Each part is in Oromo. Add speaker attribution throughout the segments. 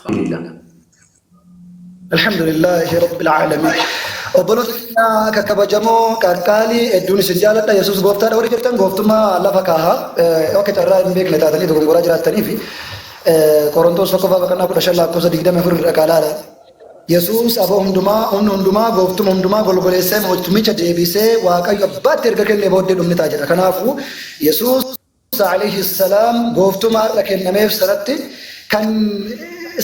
Speaker 1: Alhamdulillah.
Speaker 2: Alhamdulillahi Rabbil Aalamiin. Obboloota keenya kakkabajamoo qaqqaalii hedduun isin jaaladha. Yesuus gooftaadha warri jettan gooftummaa lafa kaaha. Akka carraa hin beekne taatanii dogongoraa jiraattanii fi Qorontoos tokkoffaa boqonnaa 15 lakkoofsa 24 irra kaalaala. Yesuus aboo hundumaa, humna hundumaa, gooftuma hundumaa golgoleessee mootumicha deebisee Waaqayyo abbaatti erga kennee booddee dhumni ta'a jedha. Kanaafuu Yesuus alayhi salaam gooftuma har'a kennameef sanatti kan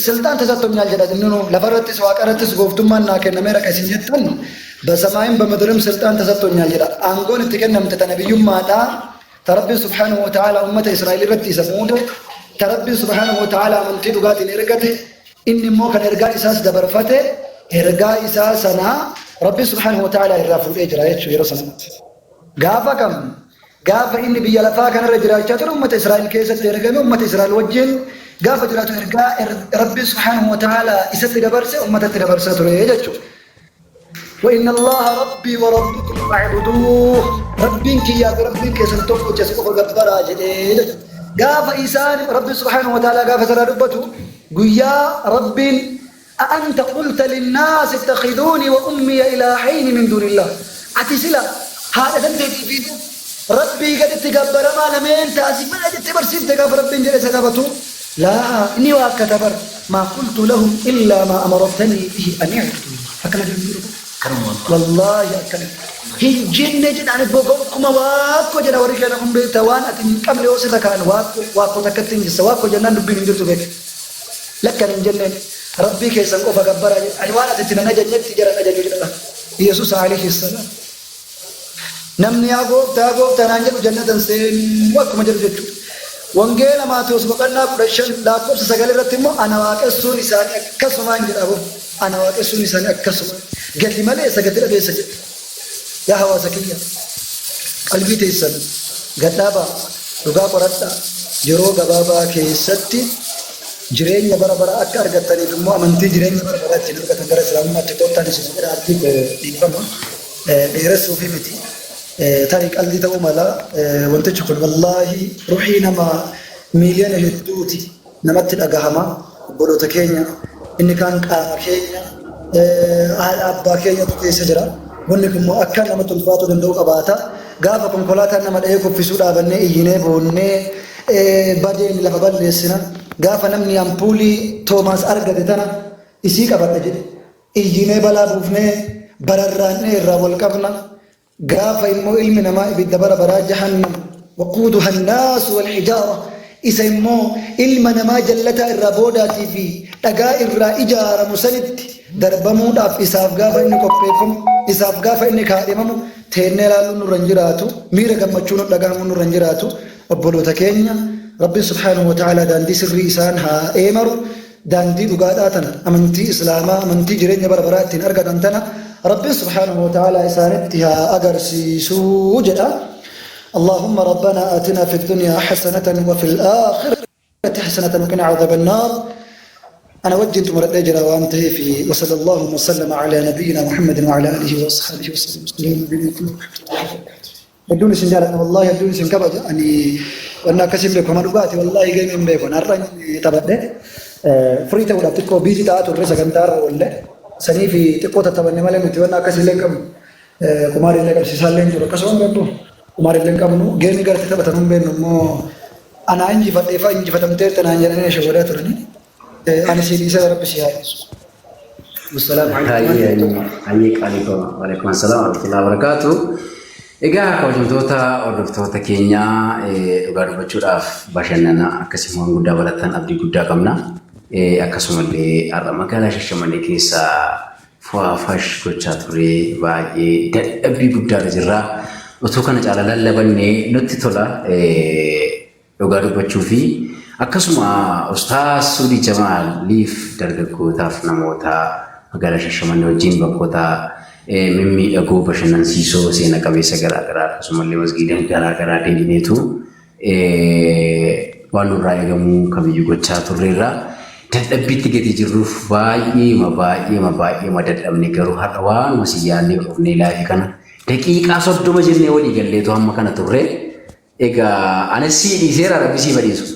Speaker 2: silxaan tasattonyaal jedha inninu lafarrattis waaqarrattis gooftummaan naa kennameera kan isin jettan በሰማይም በምድርም ስልጣን ተሰጥቶኛል jedha. Aangoon itti kennamte ta nabiyyummaadha. Ta Rabbiin subhaanahu wa ta'ala ummata Israa'el irratti isa muude. Ta Rabbiin subhaanahu wa ta'ala amantii dhugaatiin ergate. Inni immoo kan ergaa isaas dabarfate ergaa isaa sanaa Rabbiin subhaanahu wa ta'ala irraa fuudhee jira jechuudha yeroo sanatti. Gaafa kam? Gaafa inni biyya lafaa kanarra jiraachaa ture ummata Israa'el keessatti ergame ummata Israa'el wajjin gaafa jiraatu ergaa Rabbiin subhaanahu wa ta'ala isatti dabarse ummatatti dabarsaa ture jechuudha. وإن الله ربي وربكم فاعبدوه ربين كيا ربين كيسن tokko jesu qofa gabbaraa jedhee jechuudha. Gaafa isaan Rabbi subhaanahu wa ta'ala gaafa sarara dubbatu guyyaa Rabbiin أأنت قلت للناس اتخذوني وأمي إلهين من دون الله ati sila haadha dandeetii fi Rabbii gaditti gabbaramaa lameen taasifadha jettee barsiifte gaafa Rabbiin jedhe isa gaafatu laa inni waa akka tabar ما قلت لهم إلا ما أمرتني به أن اعبدوا akkana jedhu. Wallaahi akkana hin jenne jedhaan gonkumaa waakko jedha warri keenya kun beekta waan ati hin qabne yoo sirra kaan waakko waakko takkatti hin jissa waakko jennaan dubbiin hin jirtu beek lakkan hin jenneen Rabbii keessan qofa gabbaraa jedha ani waan ati itti nan ajajnetti jaran ajaju jedha Yesuus alayhi salaam. Namni yaa gooftaa gooftaa naan jedhu jannatan seenuu akkuma jedhu jechuudha. Wangeela Maatiyus boqonnaa 15 lakkoofsa 9 irratti immoo ana waaqessuun isaanii akkasumaan jedha boo. Ana waaqessuun isaanii akkasumaan gati malee isa gati dhabeessa jedha. Yaa hawaasa kiyya qalbii teessan gadhaabaa dhugaa qoradhaa yeroo gabaabaa keessatti jireenya bara bara akka argattaniif immoo amantii jireenya bara baraa ittiin argatan gara islaamummaatti koottaan isin jedha abdii koo dhiifama dheeressuufi miti. Tarii qalbii ta'uu mala wantichi kun wallaahi ruhii nama miiliyoona hedduuti namatti dhagahama obboloota keenya inni kaan qaama keenya haadha abbaa keenyatu keessa jira. Wanni kun immoo akka namatti ulfaatuu danda'u qabaata. Gaafa konkolaataan nama dha'ee kuffisuu dhaabannee iyyinee boonnee badeen lafa balleessina. Gaafa namni ampuulii Toomaas argate tana isii qabadha jedhe iyyinee balaa buufnee bararraannee irraa wal qabna. Gaafa immoo ilmi namaa ibidda bara baraa jahannam waquuduha annaasu walhijaara isa immoo ilma namaa jallataa irraa boodaatii fi dhagaa irraa ijaaramu sanitti darbamuudhaaf isaaf gaafa inni qopheeffamu isaaf gaafa inni kaadhimamu teennee ilaaluun nurra hin jiraatu miira gammachuu nu dhagahamuun nurra hin jiraatu. Obboloota keenya Rabbiin subhaanahu wa ta'ala daandii sirrii isaan haa eemaru daandii dhugaadhaa tana amantii islaamaa amantii jireenya bara baraa ittiin argatan tana Rabbiin subhaanahu wa ta'ala isaanitti haa agarsiisuu jedha. اللهم ربنا آتنا في الدنيا حسنة وفي الآخرة حسنة وقنا عذاب النار. أنا وجهت مرة أجرى وأنتهي في وصلى الله وسلم على نبينا محمد وعلى آله وأصحابه وسلم. السلام عليكم ورحمة الله وبركاته. Hedduun isin jaalladha wallahi hedduun isin kabaja ani wanna akkasiin beeku nama dhugaati wallahi geemii hin beeku har'a taphadhe firii ta'uudhaaf xiqqoo busy ta'aa turre sagantaa irra oolle sanii fi xiqqoo tattaphanne malee nuti wanna akkasii illee hin qabnu qumaari illee qabsiisaa illee hin jiru akkasuma beektu qumaari illee hin qabnu geemii gartee taphatan hin beeknu immoo anaa injifadhee fa'a injifatamteerta naan jedhanii na shawwadaa turanii ani si dhiisee Rabbi si haa dhiisu. Wassalaamu alaikum.
Speaker 1: Hayyee qaalii koo waalaikum assalaam warahmatullahi wabarakaatu. Egaa kabajamtoota hordoftoota keenyaa dhugaa dubbachuudhaaf bashannana akkasii waan guddaa baratan abdii guddaa qabna. Akkasumallee har'a magaalaa Shashamannee keessa fuwaafash gochaa turre baay'ee dadhabbii guddaarra jirra. Otoo kana caala lallabannee nutti tola dhugaa dubbachuu fi akkasuma Ustaaz Suudii Jamaaliif dargaggootaaf namoota magaalaa Shashamannee wajjin bakkoota mimmiidhagoo bashannansiisoo seena qabeessa garaagaraa akkasumallee masgiida garaagaraa deemneetu waan nurraa eegamu kamiyyuu gochaa turreerra. Dadhabbiitti gadi jirruuf baay'eema baay'eema baay'eema dadhabne garuu har'a waanuma si yaadnee dhufnee live kana daqiiqaa 30 jennee walii galleetu hamma kana turre. Egaa anis si dhiiseera Rabbi sii badhiisu.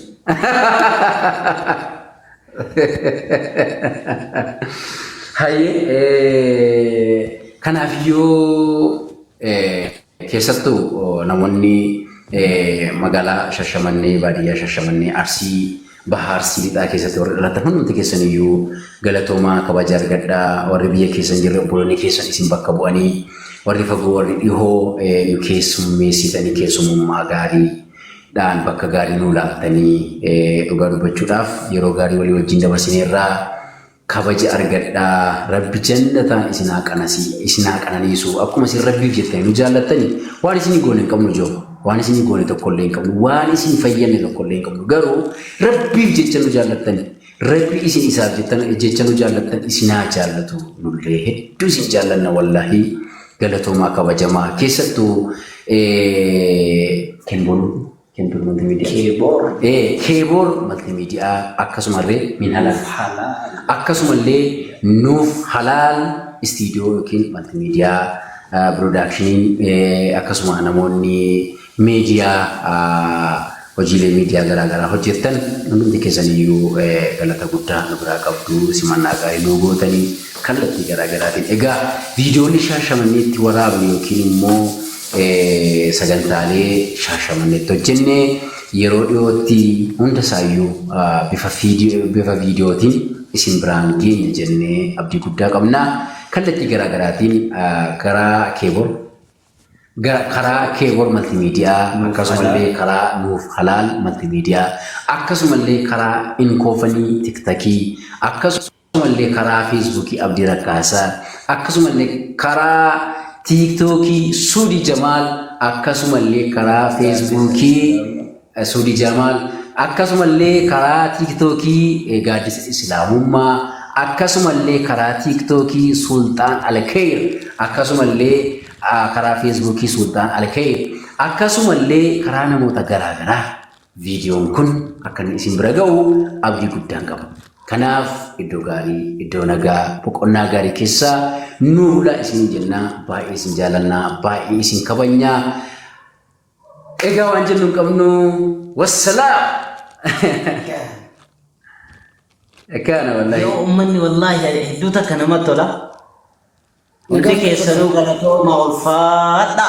Speaker 1: Hayyee kanaafiyyuu keessattuu namoonni magaalaa Shashamannee, baadiyyaa Shashamannee, Arsii, Baha Arsii Lixaa keessatti warri dhalatan hundumti keessan iyyuu galatoomaa, kabaja argadhaa. Warri biyya keessan jirre obboloonni keessan isin bakka bu'anii, warri fagoo warri dhihoo nu keessummeessitanii keessumummaa gaarii dhaan bakka gaarii nuu laattanii, dhugaa dubbachuudhaaf yeroo gaarii walii wajjin dabarsineerraa, kabaja argadhaa. Rabbi jannataan isin haa qanasii isin haa qananiisu. Akkuma isin Rabbiif jettanii nu jaallattanii, waan isinii goone hin qabnu jiru, waan isinii goone tokkollee hin qabnu, waan isin fayyadne tokkollee hin qabnu, garuu Rabbiif jecha nu jaallattanii, Rabbi isin isaaf jettan jecha nu jaallattan isin haa jaallatu. Nullee hedduu isin jaallanna wallaahi. Galatoomaa, kabajamaa. Keessattuu Kenboon Kenboon Multimedia.
Speaker 3: Keeboor.
Speaker 1: Keeboor Multimedia, akkasumallee Min Halaal.
Speaker 3: Halaal.
Speaker 1: Akkasumallee Nuuf Halaal Istiidiyoo yookiin Multimedia Productioniin, akkasuma namoonni miidiyaa, hojiilee miidiyaa garaagaraa hojjettan hundumti keessaniyyuu galata guddaa nu biraa qabdu. Simannaa gaarii nu gootanii kallattii garaagaraatiin. Egaa viidiyoonni Shaashamanneetti waraabne yookiin immoo sagantaalee Shaashamanneetti hojjenne yeroo dhiyootti hunda isaayyuu bifa viidiyootiin isin biraan geenya jennee abdii guddaa qabna. Kallattii garaagaraatiin karaa Keeboor, karaa Keeboor Multimedia, akkasumallee karaa Nuuf Halaal Multimedia, akkasumallee karaa Inkoofanii TikTokii, akkasumallee karaa Feesbuukii Abdii Rakkaasaa, akkasumallee karaa TikTokii Suudi Jamaal, akkasumallee karaa Feesbuukii Suudi Jamaal, akkasumallee karaa TikTokii Gaaddisa Islaamummaa, akkasumallee karaa TikTokii Sulxaan Alkeer, akkasumallee karaa Feesbuukii Sulxaan Alkeer, akkasumallee karaa namoota garaagaraa viidiyoon kun akka inni isin bira ga'u abdii guddaan qaba. Kanaaf iddoo gaarii, iddoo nagaa, boqonnaa gaarii keessaa nu bula isin jennaa. Baay'ee isin jaalannaa, baay'ee isin kabajnaa. Egaa waan jennu hin qabnu. Wassalaam. Akkaana wallaahi.
Speaker 3: Yoo uummanni wallaahi hedduu takka namatti tola. Hundi keessanuu galatooma, ulfaadha.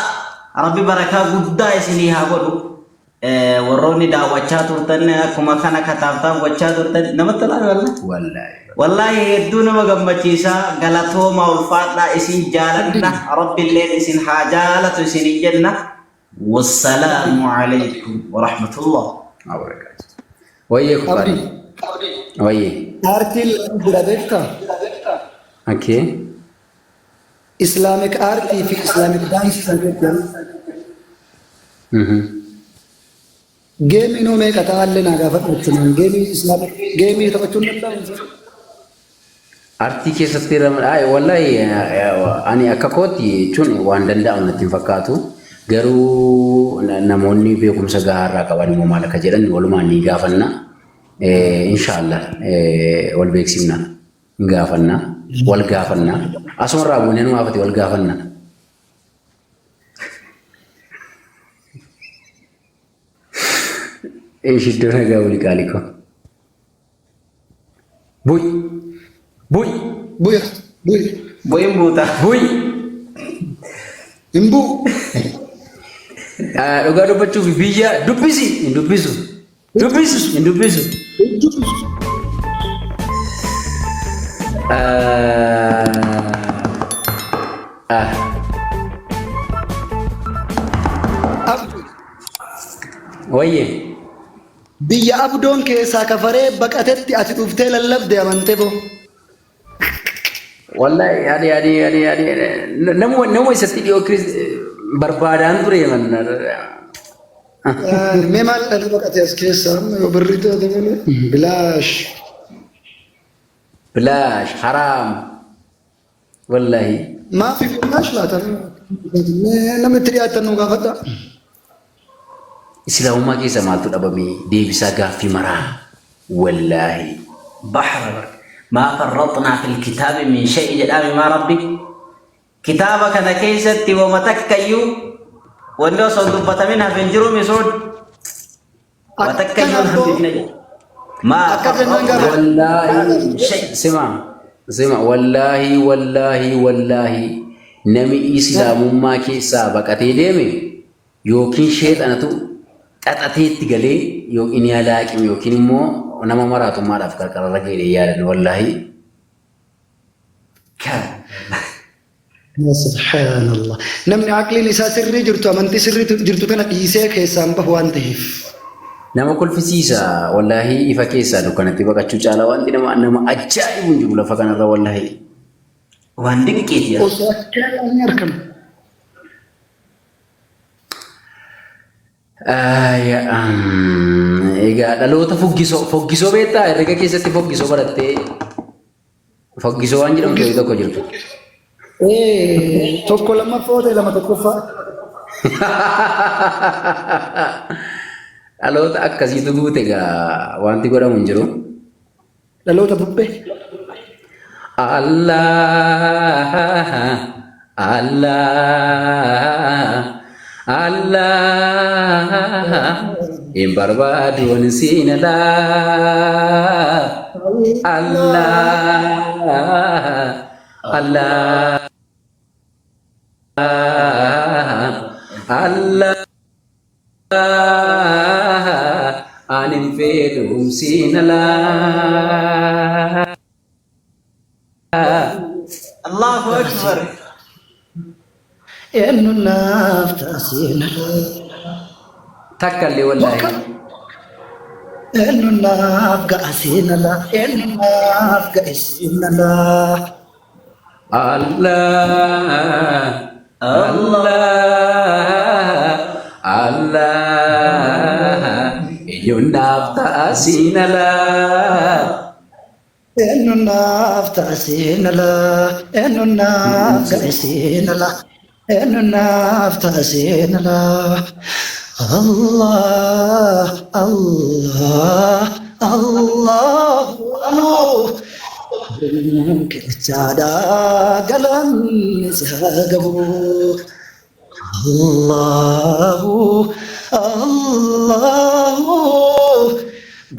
Speaker 3: Rabbi barakaa guddaa isinii haa godhu. Warroonni daawwachaa turtan, akkuma kana kataaftaaf gochaa turtan, namatti tola wallaahi.
Speaker 1: Wallaahi.
Speaker 3: Wallaahi hedduu nama gammachiisa. Galatooma, ulfaadha, isin jaaladha. Rabbiilleen isin haa jaalatu isinin jenna. Wassalaamu alaikum warahmatullah.
Speaker 1: Abarakaatu. Wayyee kufaari.
Speaker 2: Abdii.
Speaker 1: Wayyee.
Speaker 2: Aartiin lama jira, beektaa?
Speaker 1: Okay.
Speaker 2: Islamic aartii fi Islamic daansii kan jedhamu. Geemii nuu meeqa ta'allee naa gaafadhu jechuun, geemii Islamic geemii taphachuun danda'amu.
Speaker 1: Artii keessatti wallaahi ani akka kootti jechuun waan danda'amu natti hin fakkaatu. Garuu namoonni beekumsa gahaa irraa qaban immoo maal akka jedhan walumaan ni gaafanna. Inshaallah wal beeksifna. Hin gaafanna. Wal gaafanna. Asuma irraa buunee nu gaafate wal gaafanna. Iddoo nagaa bulii qaalii koo. Bu'i. Bu'i.
Speaker 2: Bu'i bu'i.
Speaker 3: Bu'iin buuta.
Speaker 1: Bu'i.
Speaker 2: Hin bu'u.
Speaker 1: Dhugaa dubbachuuf biyya dubbisi hin dubbisu. Dubbisu hin dubbisu.
Speaker 2: Hin dubbisu. Abdii.
Speaker 1: Wayyee.
Speaker 2: Biyya abdoon keessaa kafaree baqatetti ati dhuftee lallabde amantee boo.
Speaker 1: Wallahi ani ani ani ani nama isatti dhiyoo barbaadaan ture man.
Speaker 2: Mee maal dhalli baqate as keessa yoo birrii taate malee bilaash.
Speaker 1: Bilaash haraam. Wallahi.
Speaker 2: Maafi bilaash laata? Mee namni itti dhiyaatan nu gaafadha.
Speaker 1: Islaamummaa keessa maaltu dhabame? Deebisaa gaaffii maraa. Wallaahi.
Speaker 3: Bahra bar. ما فرطنا في الكتاب من شيء jedhame maa Rabbi kitaaba kana keessatti wama takkayyuu wanni osoo hin dubbatamin hafe hin jiru misuun wa takkayyuu hin hambifne jedha. Maa
Speaker 2: Akka jennaan gaafa.
Speaker 1: Wallaahi sima sima wallaahi wallaahi wallaahi nami islaamummaa keessaa baqatee deeme yookiin sheexanatu xaxatee itti galee yookiin yalaaqime yookiin immoo nama maraatummaadhaaf qarqararra ga'e yaadan wallaahi.
Speaker 2: Yaa subhaanallah. Namni aqliin isaa sirrii jirtu amantii sirrii jirtu tana dhiisee keessaan bahu waan ta'eef.
Speaker 1: Nama kolfisiisa wallaahi ifa keessaa dukkanatti baqachuu caalaa wanti nama nama ajaa'ibu hin jiru lafa kanarra wallaahi.
Speaker 3: Waan dinqiiti yaa.
Speaker 2: Osoo akkanaa ni argama.
Speaker 1: Egaa dhaloota fuggisoo fuggisoo beektaa herrega keessatti fuggisoo barattee fuggisoo waan jedhamtu wayii tokko jirtu.
Speaker 2: Tokko lammaffaa ta'e lama tokkoffaa.
Speaker 1: Dhaloota akkasiitu guute egaa wanti godhamu hin jiru.
Speaker 2: Dhaloota bubbee.
Speaker 1: Allah Allah Allah hin barbaaduun siin alaa Allah Allah Allah ani hin fedhuun siin alaa.
Speaker 3: Allahu akbar.
Speaker 2: Eenyu naaf taasiin alaa.
Speaker 1: Takka illee wallaahi.
Speaker 2: Eenyu naaf ga'a siin alaa. Eenyu naaf ga'e siin alaa.
Speaker 1: Allah Allah Allah eenyu naaf ta'a siin alaa.
Speaker 2: Eenyu naaf ta'a siin alaa. Eenyu naaf ga'e siin alaa. Eenyu naaf ta'a siin alaa. Allah Allah Allah. Kechaadha galanni si haa gahu. Allahu Allahu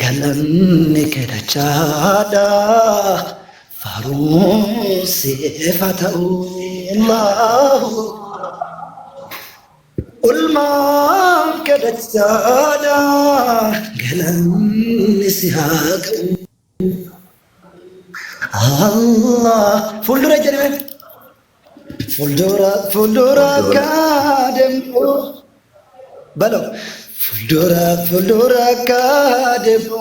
Speaker 2: galanni kechaadha faaruun siif haa ta'u. Allahu Ulmaan kechaadha galanni si haa gahu. Allah fuuldura jedhame fuuldura fuuldura kaademu balo fuuldura fuuldura kaademu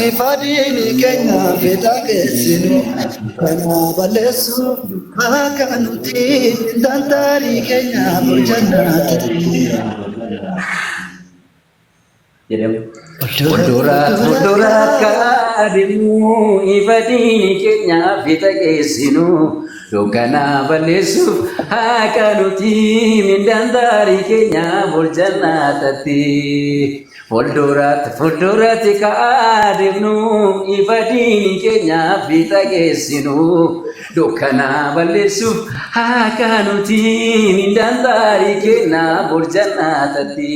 Speaker 2: ifa diini keenya fixa geessinu kana balleessu akka nuti dantarii keenya burjannaatti.
Speaker 1: Jedhamu. Fuuldura fuuldura kaademu ifa diini keenya fixa geessinu dukkana balleessuuf haqa nuti mindaan taarii keenya burjannaatatti. Fuulduratti fuulduratti kaademnu ifa diini keenya fixa geessinu dukkana balleessuuf haqa nuti mindaan taarii keenya burjannaatatti.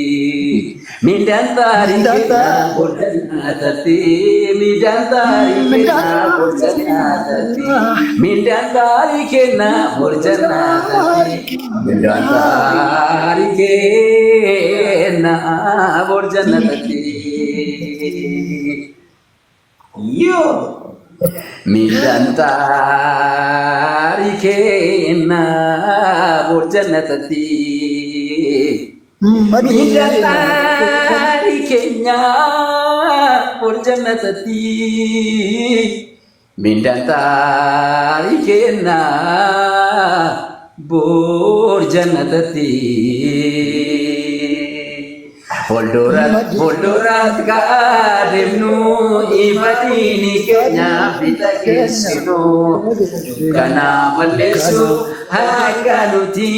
Speaker 1: Mindaan taarii keenya burjannaatatti. Mindaan taarii keenya burjannaatatti. Mindaan taarii keenya burjannaatatti. Mindaan taarii keenya burjannaatatti.
Speaker 3: Yoo.
Speaker 1: Mindaan taarii keenya burjannaatatti. Mindaan taarii keenya burjannaatatti. Mindaan taarii keenya burjannaatatti. Fuulduratti fuulduratti kaademnu ifa diini keenya fixa geessinu kana balleessu akka nuti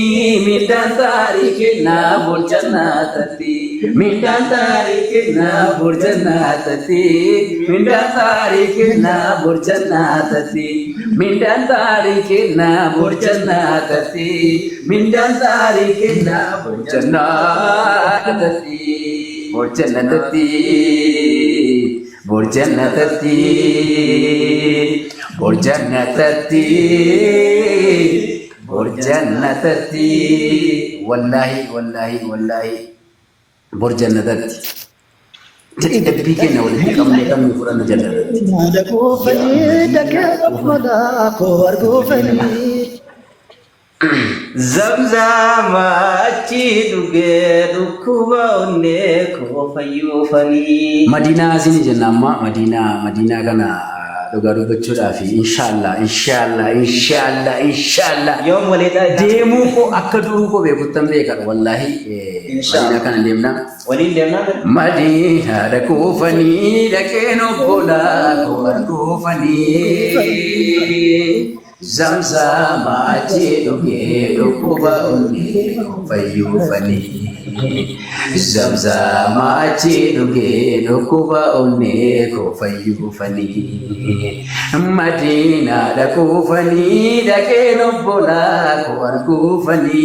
Speaker 1: mindaan taarii keenya burjannaatatti. Mindaan taarii keenya burjannaatatti. Mindaan taarii keenya burjannaatatti. Mindaan taarii keenya burjannaatatti. Mindaan taarii keenya burjannaatatti. Burjannaatatti. Bor jannatatti, bor jannatatti, bor jannatatti. Wallaahi, wallaahi, wallaahi, bor jannatatti. Dadhabbii keenya walitti qabnee kan nu fudhannu jannatatti.
Speaker 2: Haadha kuufanii dhaqee obbolaa koo arguufanii.
Speaker 3: Zamzama achi dhugee dhukkuba onnee koo fayyuufanii.
Speaker 1: Madiinaa isin jenna amma Madiinaa, Madiinaa kana dhugaa dubbachuudhaaf, inshaallah, inshaallah, inshaallah, inshaallah.
Speaker 3: Yoom walii
Speaker 1: Deemuu koo akka du'uu koo beekuttan beekan, wallaahi.
Speaker 3: Inshaallah.
Speaker 1: Madiinaa kana deemna.
Speaker 3: Waliin deemnaa?
Speaker 1: Madiinaa dhaquufanii dhaqeen obbolaa koo arguufanii. Zamzama achi dhugee dhukkuba onnee koo fayyuufanii. Zamzama achi dhugee dhukkuba onnee koo fayyuufanii. Madiinaa dhaquufanii dhaqeen obbolaa koo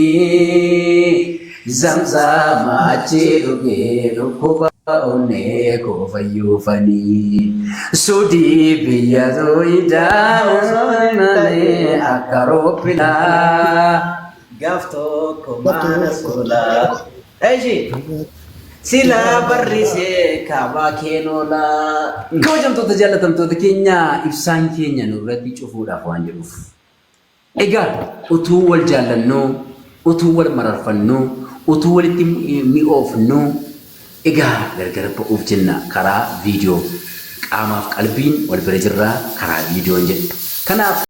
Speaker 1: arguufanii. Zamzama achi dhugee dhukkuba onnee koo fayyuufanii. Sudii biyya zooyidaa malee akka roobbinaa.
Speaker 3: Gaaf tokko maana solaa. Eeshi. Silaa barrisee kaabaa keenoolaa.
Speaker 1: Kabajamtoota, jaallatamtoota keenya, ibsaan keenya nurratti cufuudhaaf waan jedhuuf. Egaa utuu wal jaallannuu, utuu wal mararfannuu, utuu walitti mi'oofnuu, egaa gargar ba'uuf jenna karaa viidiyoo. Qaamaaf qalbiin wal bira jirraa karaa viidiyoon jedhu. Kanaaf.